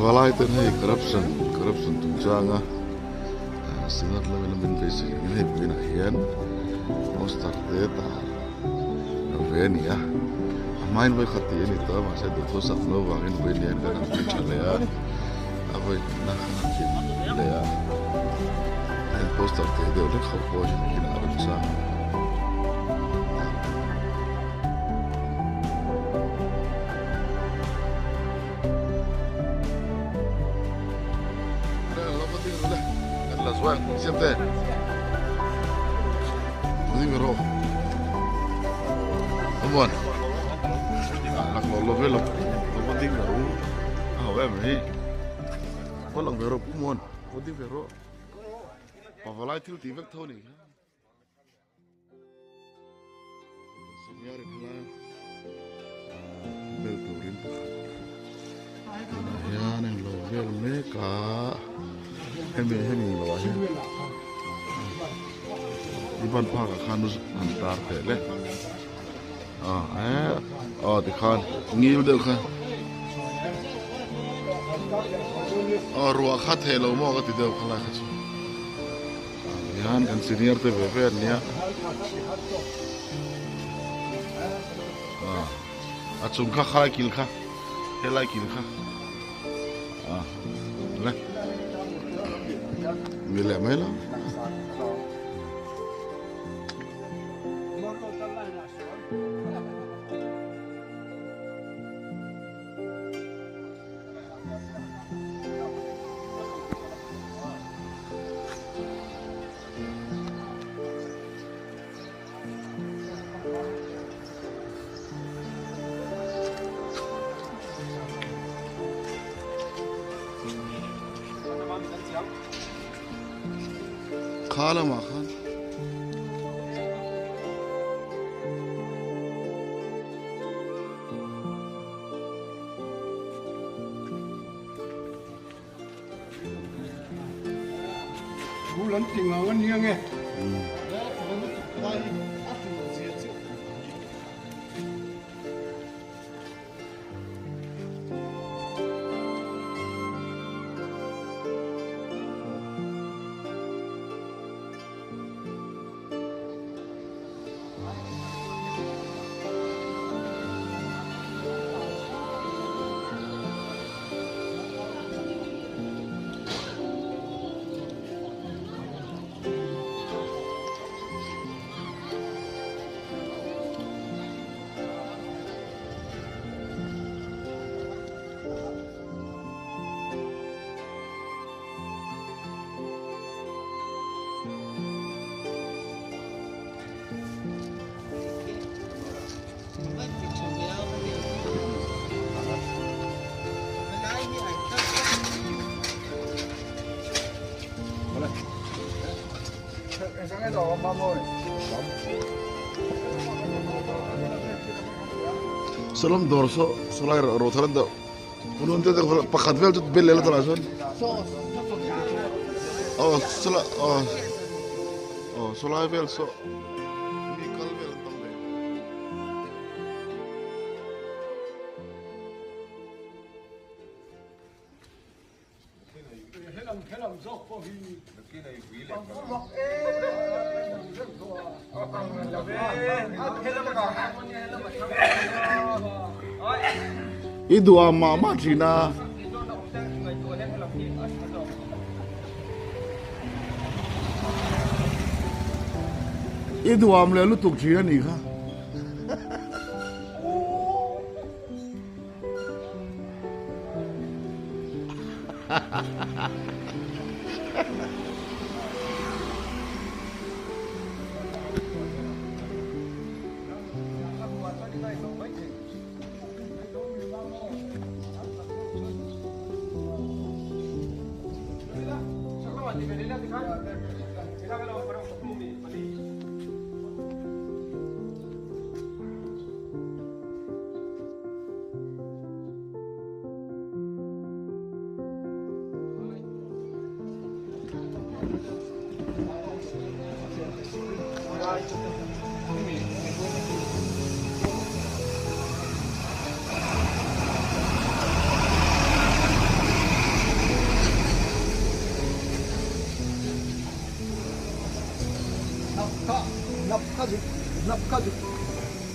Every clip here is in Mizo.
Pavalai ten hei corruption corruption chungchanga synod level a min beisei angin hei vawiinah hian poster te tar ve a ni a a hmain vawikhat tih a ni tawh a mahse duhthusam lo vangin vawiin hian kan han ti tha leh a a vawihnihna kan han ti leh a heng poster te deuh hlek ho pawh hi nakinah a rawn chang ang. Pavalai thil tih vek tho a nih kha. Senior in helai bel turin pakhat tunah hian eng lo vel mek a hemi hemi ni lo ah hian i ban phak ah khan han tar teh le a eh aw tikhan ngil deuh khan aw ruah kha theh lo maw ka ti deuh khalai kha chu. Hian kan senior te ve ve an nia a chung kha khalai kil kha helai kil kha a le mi leh mai lo. Kha lamah khan. Bul an ti ngang a nia nge. Salam dawr saw sawlai rawh thar an deuh Unun te pakhat vel chu bel leh la tunah chuan aw sawlai aw aw sawlai vel saw mi kal vel an tam ve. I duh mah mah thin a. I duham leh lutuk thin a nih kha.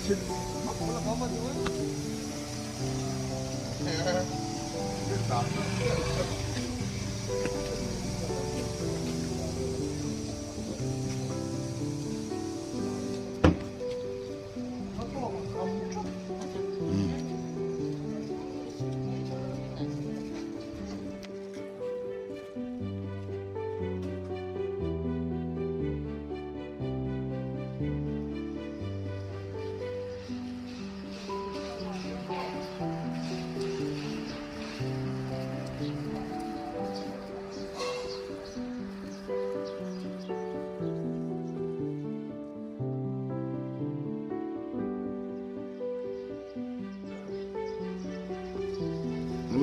Eng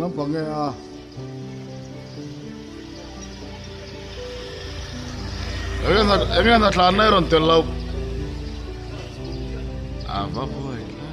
lampang nge a? Eng nge hna thlan na i rawn tel lo? A va buai hle.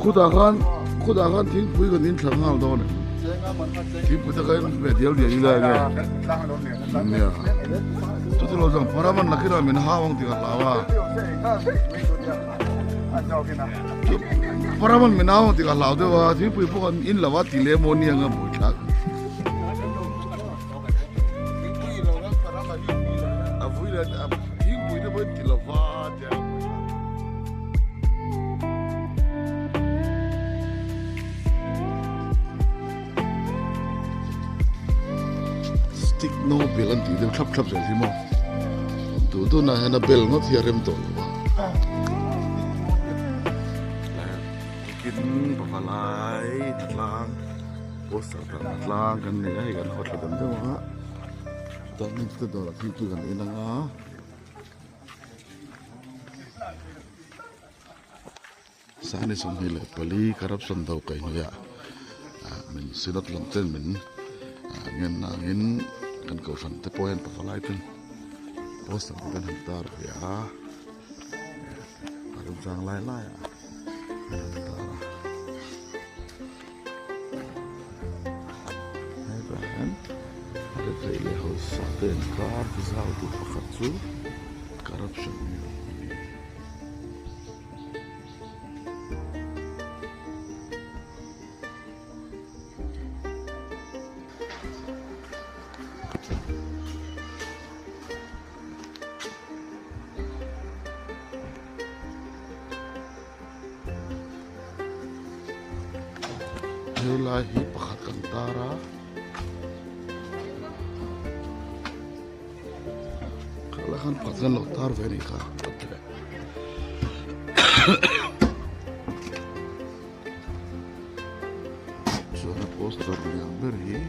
Khutah khan khutah khan thingpui kan in thla nghal dawn em thingpui te kha in ve dial dial ila enge nia chuti lo chuan pharaman lakina min hau ang tih ka hlau a pharaman min hau ang tih ka hlau deuh a thingpui pawh kan in lo a ti leh maw nia anga buaithlak. A vui leh a thingpui te pawh in ti lova tia ka buai thlak. Stick no bel an tih deuh thlap thlap zel hi maw duh duhna hian a bel ngawt hi a rem tawh lo va. Kin pavalai hnatlang poster tlan tlang kan nei a hei kan haw thla deuh deuh a chuan heng te dawrah thingpui kan en ang a sangni 24 corruption do kaihhnawih ah min synod lam ten min ngen angin kan kohhran te pawh hian pavalai ten poster te kan han tar ve a a remchang lai lai ah kan han tar a. Hetah hian retheih leh hausa te inkar ti zau tu pakhat chu corruption a ni. Helai hi pakhat an tar a. Khalai khan pakhat an lo tar ve a nih kha. Chuan a poster lian ber hi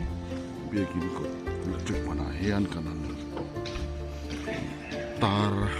biakin kawt electric banah hian kan han tar a.